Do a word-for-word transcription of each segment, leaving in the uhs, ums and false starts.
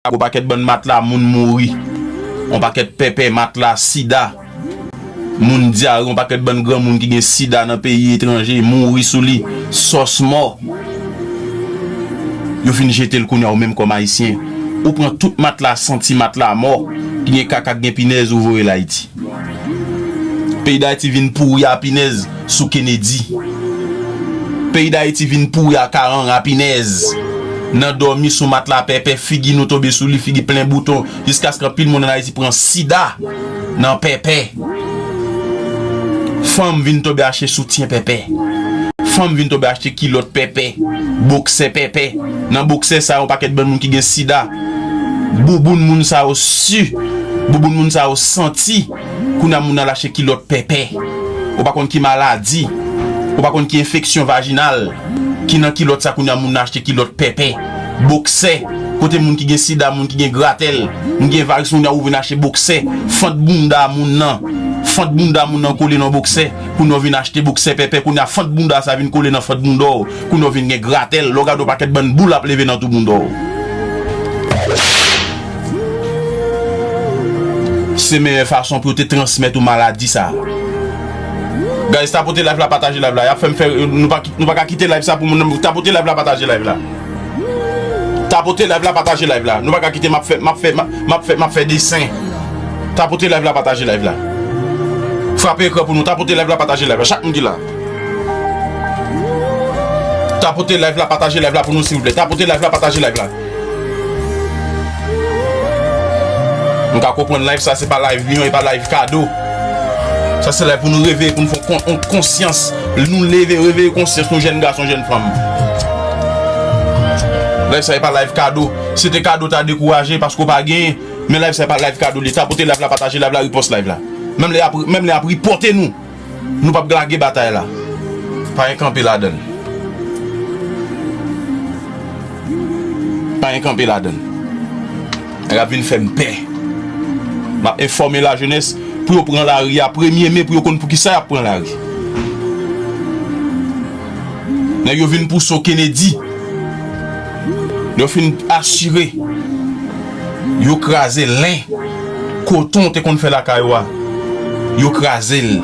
Yon pakèt bann matla moun mouri. Yon pakèt pèpè, matla, sida. Moun dyare, yon pakèt bann granmoun ki gen sida nan peyi etranje, mouri sou li, sòs mò. Yo fin jete l kounye a, ou menm kòm Ayisyen. Ou pran tout matla santi, matla mò, ki gen kaka, ki gen pinèz, ou voye l Ayiti. Peyi Dayiti vin pouri a pinèz sou Kennedy. Peyi Dayiti vin pouri a karang a pinèz. Nan dòmi sou matla pèpè, figi nou tonbe sou li, figi plen bouton, jiskaske anpil moun ann Ayiti pran sida nan pèpè. Fanm vin tonbe achte soutyen pèpè. Fanm vin tonbe achte kilòt pèpè, boksè pèpè. Nan boksè sa yo, yon pakèt bann moun ki gen sida. Bouboun moun sa yo si, bouboun moun sa yo santi. Kounye a moun nan al achte kilòt pèpè. Ou pa konn ki maladi, ou pa konn ki enfeksyon vajinal ki nan kilòt sa, kounye a moun nan achte kilòt pèpè. Boksè, kote moun ki gen sida, moun ki gen gratèl, moun ki gen varis, moun nan ou vin achte boksè, fant bounda moun nan, fant bounda moun nan kole nan boksè, kounye a w vin achte boksè pèpè, kounye a fant bounda sa vin kole nan fant bounda w, kounye a w vin gen gratèl, lè w gade yon pakèt bann boul ap leve nan tou bounda w. Se meyè fason pou yo te transmèt ou maladi sa. Guys, tapote live la, pataje live la. Y ap fè m fè, nou pa, nou pa ka kite live sa pou moun nan. Tapote live la, pataje live la. Tapote live la, pataje live la. Nou pa ka kite, m ap fè, m ap fè, m ap, m ap fè, m ap fè desen. Tapote live la, pataje live la. Frape ekran pou nou. Tapote live la, pataje live la. Chak moun ki la. Tapote live la, pataje live la pou nou, silvouplè. Tapote live la, pataje live la. Nou ka konprann live sa, se pa live milyon, e pa live kado. Sa se live pou nou reveye, pou nou fè yon kon-, yon konsyans. Nou leve, reveye konsyans nou, jèn gason, jèn fanm. Live sa, e pa live kado. Si te kado, ta dekouraje paske w pa genyen. Men live sa, e pa live kado li. Tapote live la, pataje live la, repost live la. Menm lè y ap, menm lè y ap repote nou. Nou p ap lage batay la. Pa gen kanpe ladan l. Pa gen kanpe ladan l. Nèg ap vin fè m pè. M ap enfòme lajenès pou yo pran lari a premye me, pou yo konn poukisa y ap pran lari. Nèg yo vin pouse w Kennedy. Yo fin asire. Yo kraze len. Koton te konn fè lakay ou a, yo kraze l.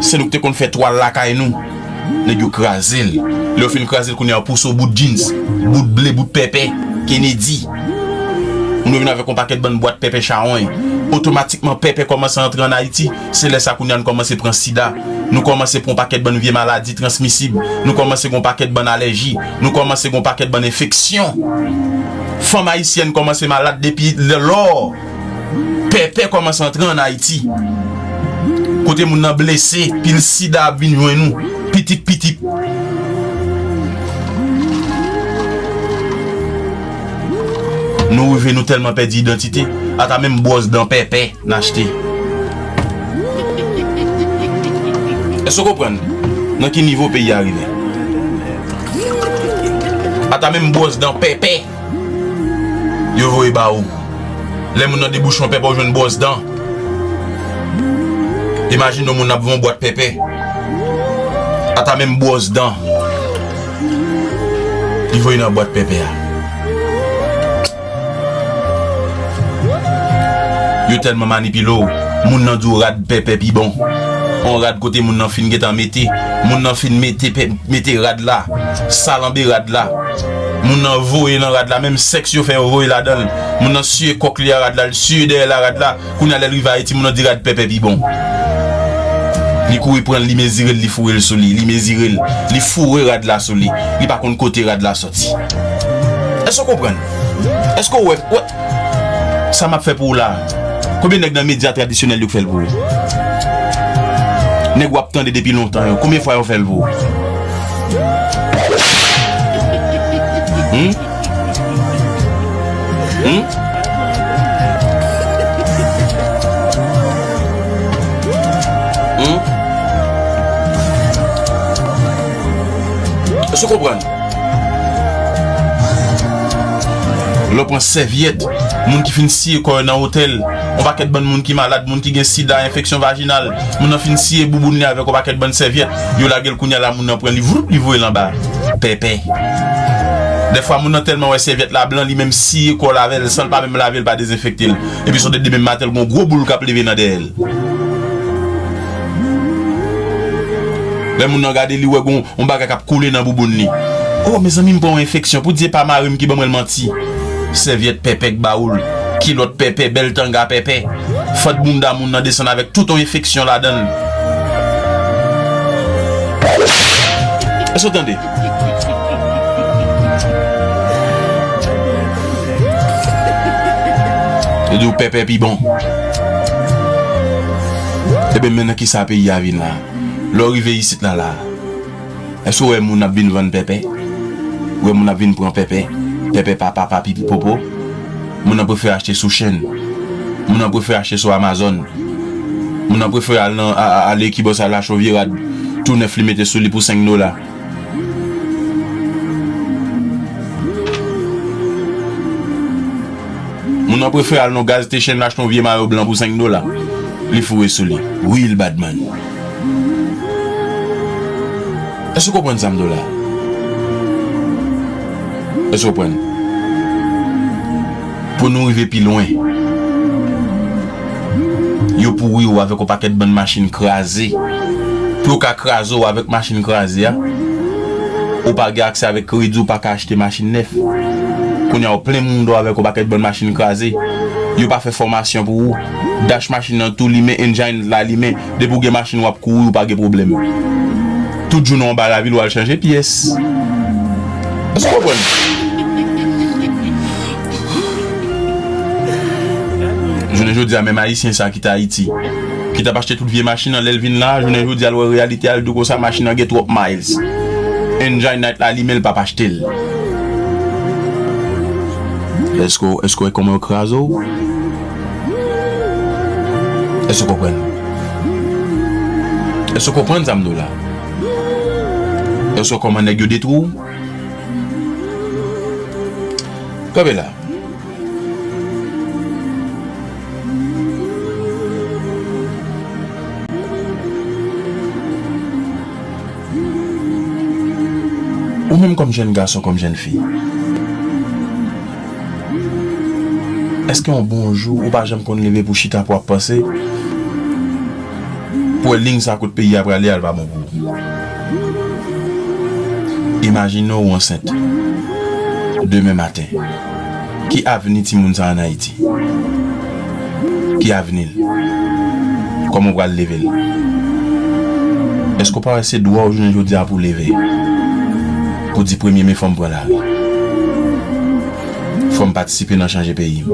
Se nou ki te konn fè twal lakay nou. Nèg yo kraze l. Lè yo fin kraze l, kounye a yo pouse w bout jeans, bout ble, bout pèpè, Kennedy. Moun yo vin avèk yon pakèt bann bwat pèpè chawony. Otomatikman, pèpè kòmanse antre ann Ayiti. Se lè sa kounye a nou kòmanse pran sida. Nou kòmanse pran yon pakèt bann vye maladi transmisib. Nou kòmanse gen yon pakèt bann alèji. Nou kòmanse gen yon pakèt bann enfeksyon. Fanm ayisyèn kòmanse malad depi lè lò. Pèpè kòmanse antre ann Ayiti. Kote moun nan blese, pil sida ap vin jwenn ou. Pitit, pitit. Nou rive, nou tèlman pèdi idantite, ata menm bwòs dan pèpè n achte. Èske w konprann nan ki nivo peyi a rive? Ata menm bwòs dan pèpè yo voye ba ou. Lè moun nan debouche yon pèpè, ou jwenn bwòs dan. Imajine yon moun ap voye yon bwat pèpè. Ata menm bwòs dan li voye nan bwat pèpè a. Yo tèlman manipile w, moun nan di w rad pèpè pi bon. On rad kote moun nan fin gentan mete, moun nan fin mete pè-, mete rad la, salanbe rad la. Moun nan voye nan rad la, menm sèks yo fè yo voye ladan l. Moun nan siye kòk li a rad la, l siye dèyè l a rad la. Kounye a lè l rive Ayiti, moun nan di rad pèpè pi bon. Li kouri pran l, li mezire l, li foure l sou li, li mezire l, li foure rad la sou li. Li pa konn kote rad la sòti. Èske w konprann? Èske w wè, wè sa m ap fè pou ou la? Konbyen nèg nan medya tradisyonèl yo k fè l pou ou? Nèg w ap tande depi lontan yo, konbyen fwa yo fè l pou ou? Hmm? Hmm? Hmm? Èske w konprann? Lè w pran sèvyèt, moun ki fin siye kò yo nan otèl, yon pakèt bann moun ki malad, moun ki gen sida, enfeksyon vajinal, moun nan fin siye bouboun li avèk yon pakèt bann sèvyèt, yo lage l kounye a la, moun nan pran li, vwoup, li voye l anba pèpè. Dèfwa, moun nan tèlman wè sèvyèt la blan, li menm siye kò l avè l, san l pa menm lave l, pa dezenfekte l. Epi se yon tèt de menm maten, l gen yon gwo boul k ap leve nan dèyè l. Lè moun nan gade li, wè gen yon bagay k ap koule nan bouboun li. O, mezanmi, m pran yon enfeksyon. Pou Dye pa mare m ki ban mwen l manti. Sèvyèt pèpè k ba ou l. Kilòt pèpè, bèl tanga pèpè. Fant bounda moun nan desann avèk tout yon enfeksyon ladan l. Èske w tande? Yo di w pèpè pi bon. Ebyen, men nan kisa peyi a vin la? Lè w rive isit la la, èske w wè moun ap vin vann pèpè? Ou wè moun ap vin pran pèpè? Pèpè papa, papi, popo? Moun nan prefere achte sou Shein. Moun nan prefere achte sou Amazon. Moun nan prefere al nan a, a, ale ki bò sa, al achte yon vye rad tou nèf li mete sou li pou senk dola. Moun nan prefere al nan gaz station, l achte yon vye mayo blan pou senk dola. Li foure sou li. Real bad man. Èske w konprann sa m di w la? Èske w konprann? Pou nou rive pi lwen, yo pouri w avèk yon pakèt bann machin kraze. Pou yo ka kraze w avèk machin kraze a, ou pa gen aksè avèk kredi, ou pa ka achte machin nèf. Kounye a, ou plen moun do avèk yon pakèt bann machin kraze. Yo pa fè fòmasyon pou ou. Dash machin nan tou limen, engine la limen. Depi w gen machin, w ap kouri, ou pa gen pwoblèm. Tout jounen w anba lavil, w al chanje pyès. Èske w konprann? Jounen jodi a, menm Ayisyen sa ki t Ayiti, ki t ap achte tout vye machin nan, lè l vin la, jounen jodi a, l wè reyalite a, l di w konsa, machin nan gen twòp miles. Engine light la limen, l p ap achte l. Èske, èske w wè kòman yo kraze w? Èske w konprann? Èske w konprann sa m di w la? Èske w wè kòman nèg yo detwi w? Kanpe la. Ou menm kòm jèn gason, kòm jèn fi, èske yon bon jou ou pa janm konn leve pou chita pou ap panse, pou wè liy sa kote peyi a prale a, l pa bon pou ou? Imajine w ou ansent demen maten. Ki avni timoun sa ann Ayiti? Ki avni l? Kòman w pral leve l? Èske w pa wè se dwa w jounen jodi a pou w leve? Pou di premye men fò m pran lari. Fò m patisipe nan chanje peyi m.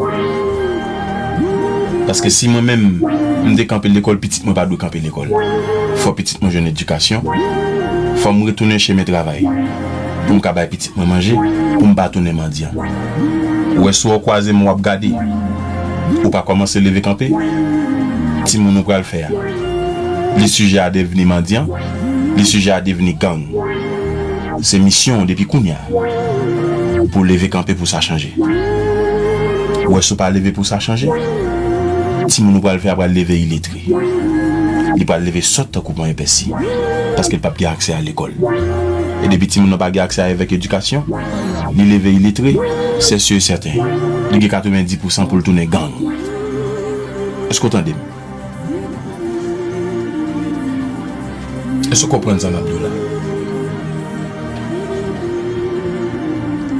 Paske si mwen menm, m te kanpe lekòl, pitit mwen pa dwe kanpe lekòl. Fò pitit mwen jwenn edikasyon. Fò m retounen chemen travay. Pou m ka bay pitit mwen manje, pou m pa tounen mandyan. Ou wè, si w kwaze m, w ap gade, ou pa kòmanse leve kanpe, timoun ou pral fè a, li sijè a devni mandyan, li sijè a devni gang. Se misyon w depi kounye a, pou w leve kanpe pou sa chanje. Ou wè, si w pa leve pou sa chanje, timoun ou pral fè a pral leve iletre. Li pral leve sòt tankou panyè pèsi, paske l p ap gen aksè a lekòl. E depi timoun nan pa gen aksè avèk edikasyon, li leve iletre, se si e sèten, li gen katrevenndis pousan pou l tounen gang. Èske w tande m? Èske w konprann sa m ap di w la?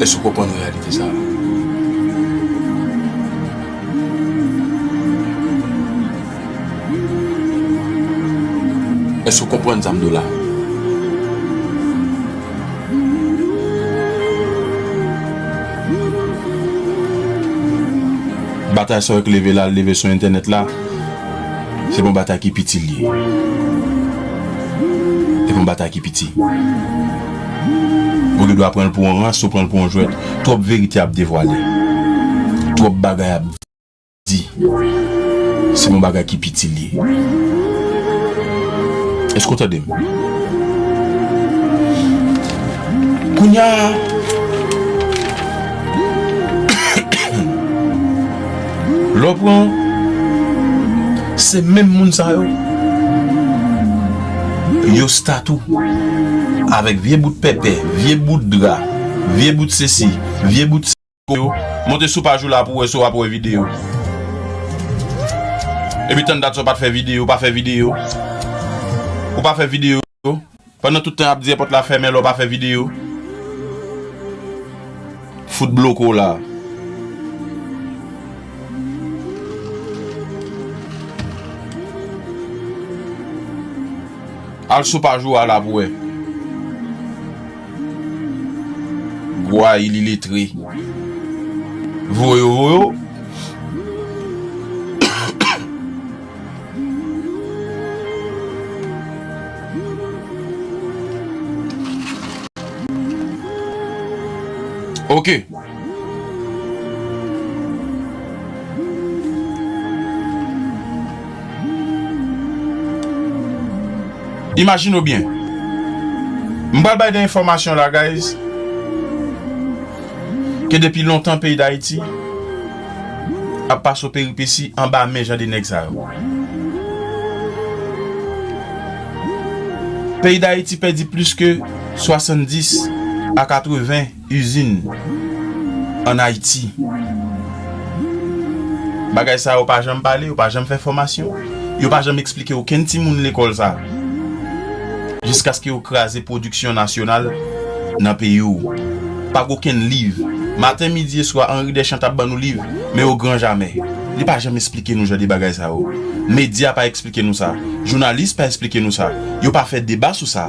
Èske w konprann reyalite sa a? Èske w konprann sa m di w la? Batay sa w wè k leve la, l leve sou entènèt la, se pa yon batay ki piti l ye. Se pa yon batay ki piti. Ou gen dwa pran l pou yon rans, ou pran l pou yon jwèt. Twòp verite ap devwale. Twòp bagay ap di. Se yon bagay ki piti l ye. Èske w tande m? Kounye a, lè w pran, se menm moun sa yo, yo sta tou, avèk vye bout pèpè, vye bout dra, vye bout sesi, vye bout yo. Monte sou paj ou la pou wè si w ap wè videyo. Epi tann dat sa w pa t fè videyo, pa fè videyo. Ou pa fè videyo. Pandan tout tan y ap di èpòt la fèmen, lè w pa fè videyo. Fout bloke w la. Al sou paj ou a la pou wè. Gwo ayil iletre. Voye w, voye w. Ok. Imajine w byen. M pral bay de enfòmasyon la, guys, ke depi lontan peyi Dayiti ap pase w peripesi anba men jan de nèg sa yo. Peyi Dayiti pèdi plis ke swasanndis a katreven izin ann Ayiti. Bagay sa yo pa janm pale, yo pa janm fè fòmasyon, yo pa janm eksplike okenn timoun lekòl sa. Jiskaske yo kraze pwodiksyon nasyonal nan peyi w. Pa gen okenn liv. Maten, midi e swa, Henri Deschamps t ap ban nou liv, men o gran jamè. Li pa janm eksplike nou jan de bagay sa yo. Medya pa eksplike nou sa. Jounalis pa eksplike nou sa. Yo pa fè deba sou sa.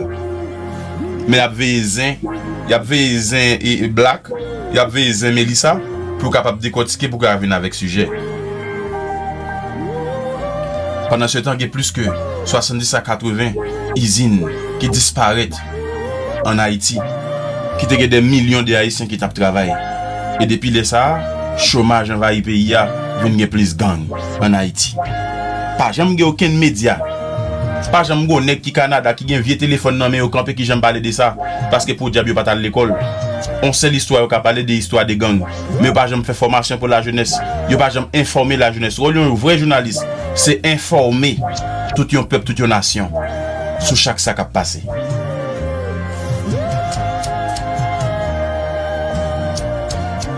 Men y ap veye zen, y ap veye zen e, e Black, y ap veye zen Melissa pou yo kapab dekòtike, pou yo ka vin avèk sijè. Pandan se tan, gen plis ke swasanndis a katreven izin ki disparèt ann Ayiti, ki te gen dè milyon de Ayisyen ki t ap travay. E depi lè sa a, chomaj anvayi peyi a, vin gen plis gang ann Ayiti. Pa janm gen okenn medya. Pa janm gen yon nèg ki Kanada, ki gen vye telefòn nan men yo, kanpe ki janm pale de sa. Paske podyab yo pa t al lekòl. On sèl istwa yo ka pale de, istwa de gang. Men yo pa janm fè fòmasyon pou lajenès. Yo pa janm enfòme lajenès. Wòl yon vrè jounalis, se enfòme tout yon pèp, tout yon nasyon sou chak sa k ap pase.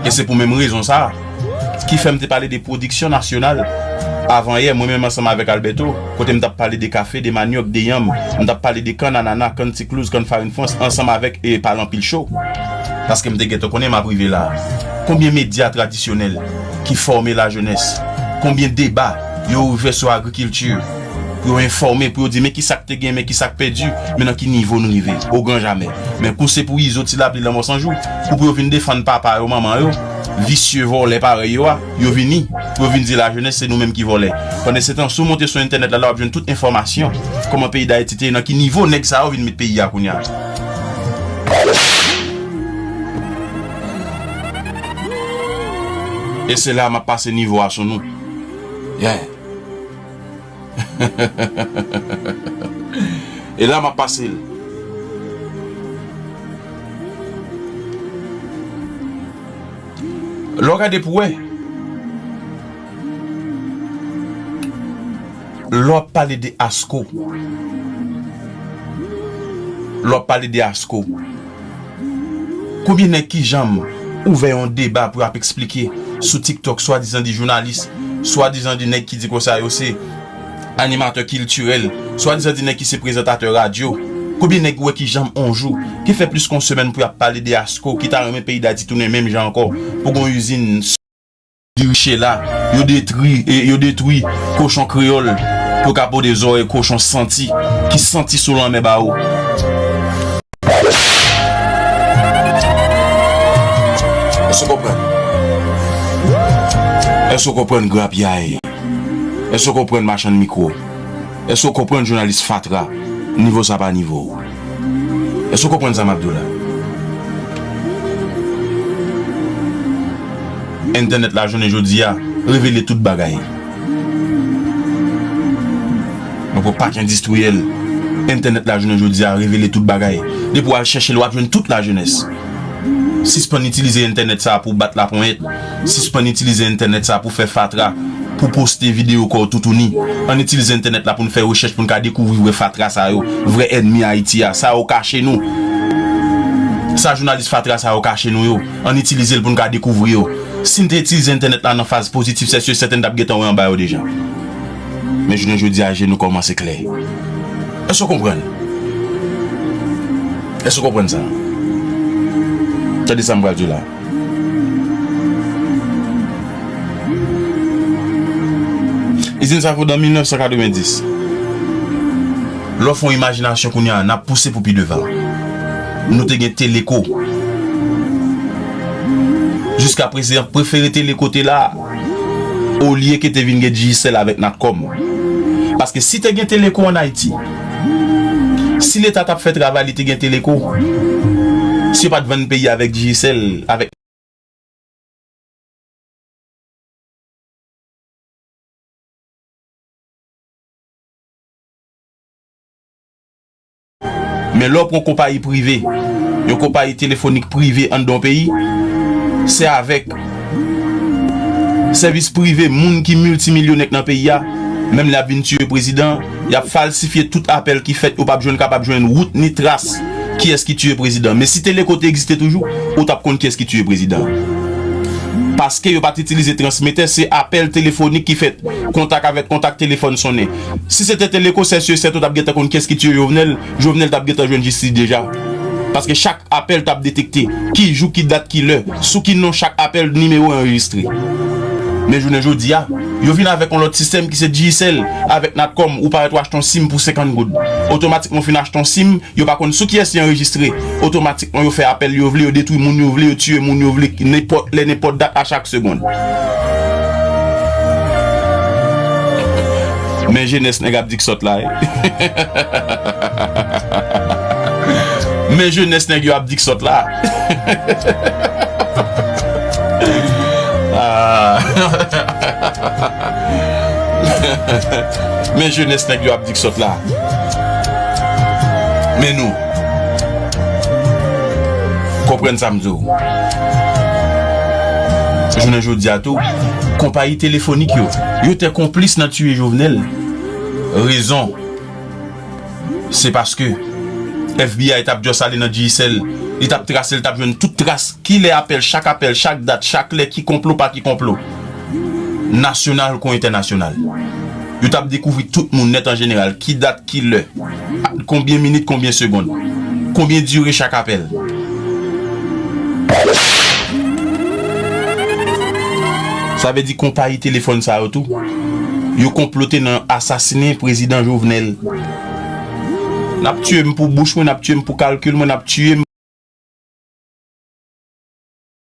E se pou menm rezon sa a ki fè m te pale de pwodiksyon nasyonal avan yè, mwen menm ansanm avèk Alberto, kote m t ap pale de kafe, de manyòk, de yanm, m t ap pale de kann anana, kann tiklouz, kann farin frans, ansanm avèk, e, pale anpil cho. Paske m te gentan konnen m ap rive la. Konbyen medya tradisyonèl ki fòme lajenès? Konbyen deba yo ouvè sou agrikilti? Pou yo enfòme, pou yo di, men kisa k te gen, men kisa k pèdi, men nan ki nivo n rive, o gran jamè. Men kou se pou Izo, Ti Lapli, Lanmò San Jou, pou, pou yo vin defann papa yo, manman yo, visye vòlè parèy yo a, yo vini, pou yo vin di lajenès se nou menm ki vòlè. Pandan se tan, si w monte sou entènèt la, la w ap jwenn tout enfòmasyon, kòman peyi Dayiti te ye, nan ki nivo nèg sa yo vin met peyi a kounye a. E se la m ap pase nivo a sou nou. Yeah. E la m ap pase l. Lè w gade pou wè, lè w ap pale de ASCOE, lè w ap pale de ASCOE, konbyen nèg ki janm ouvè yon deba pou y ap eksplike sou TikTok, swadizan di jounalis, swadizan di nèg ki di konsa yo se animatè kiltirèl, swadizan di nèg ki se prezantatè radyo? Konbyen nèg ou wè ki janm on jou, ki fè plis ke yon semèn pou y ap pale de ASCOE, ki ta renmen peyi Dayiti tounen menm jan ankò, pou gon izin diri chela, yo detwi, e, yo detwi kochon kreyòl, pou ka pote zòrèy kochon santi, ki santi sou lanmè ba ou. Èske w konprann? Èske w konprann grapyay? Èske w konprann machann mikwo? Èske w konprann jounalis fatra? Nivo sa pa nivo w. Èske w konprann sa m ap di w la? Entènèt la jounen jodi a revele tout bagay. Mwen pran pak endistriyèl. Entènèt la jounen jodi a revele tout bagay. Depi w al chèche l, w ap jwenn tout lajenès. Sispann itilize entènèt sa a pou bat laponyèt. Sispann itilize entènèt sa a pou fè fatra, pou poste videyo kò w toutouni. Ann itilize entènèt la pou n fè rechèch, pou n ka dekouvri vrè fatra sa yo, vrè ènmi Ayiti a, sa yo kache nou. Sa jounalis fatra sa yo kache nou yo, ann itilize l pou n ka dekouvri yo. Si n te itilize entènèt la nan faz pozitif, sè si sèten n t ap gentan wè anba yo deja. Men jounen jodi a, je nou kòmanse klè. Èske w konprann? Èske w konprann sa? Tande sa m pral di w la. Izin sa fèt an mil nèf san katrevenndis. Lè w fè yon imajinasyon kounye a, n ap pouse pou pi devan. Nou te gen Teleco. Jiska prezan, prefere Teleco te la, olye ke te vin gen Digicel avèk Natcom. Paske si te gen Teleco ann Ayiti, si Leta t ap fè travay li, te gen Teleco, si yo pa t vann peyi avèk Digicel, avèk Men lè w pran konpayi prive, yon konpayi telefonik prive anndan yon peyi, se avèk sèvis prive moun ki miltimilyonè k nan peyi a, menm lè y ap vin tiye prezidan, y ap falsifye tout apèl ki fèt, ou p ap jwenn, kapab jwenn wout ni tras kiyès ki tiye prezidan. Men si Teleco te egziste toujou, ou t ap konn kiyès ki tiye prezidan. Paske yo pa t itilize transmetè, se apèl telefonik ki fèt. Kontak avèk kontak, telefòn sonnen. Si se te Teleco, sè si sèten ou t ap gentan konn kiyès ki tiye Jovenel, Jovenel t ap gentan jwenn jistis deja. Paske chak apèl t ap detekte ki jou, ki dat, ki lè, sou ki non chak apèl, nimewo anrejistre. Men jounen jodi a, yo vin avèk yon lòt sistèm ki se Digicel avèk Natcom, ou parèt w achte yon sim pou senkant goud. Otomatikman w fin achte yon sim, yo pa konn sou kiyès li anrejistre. Otomatikman, yo fè apèl yo vle, yo detwi moun yo vle, yo tiye moun yo vle, nenpòt lè, nenpòt dat, a chak segonn. Men jenès nèg ap di k sòt la, wi. Men jenès nèg yo ap di k sòt la. Ah. Men jenès nèg yo ap di k sòt la. Men nou. Konprann sa m di w. Jounen jodi a tou, konpayi telefonik yo, yo te konplis nan tiye Jovenel. Rezon, se paske F B I t ap just ale nan Digicel, li t ap trase, li t ap jwenn tout tras, kilè apèl, chak apèl, chak dat, chak lè, ki konplo, pa ki konplo, nasyonal kon entènasyonal. Yo t ap dekouvri tout moun nèt an jeneral, ki dat, ki lè, konbyen minit, konbyen segonn, konbyen dire chak apèl. Sa vle di konpayi telefòn sa yo tou, yo konplote nan asasinen prezidan Jovenel. N ap tiye m pou bouch mwen, n ap tiye m pou kalkil mwen, n ap tiye m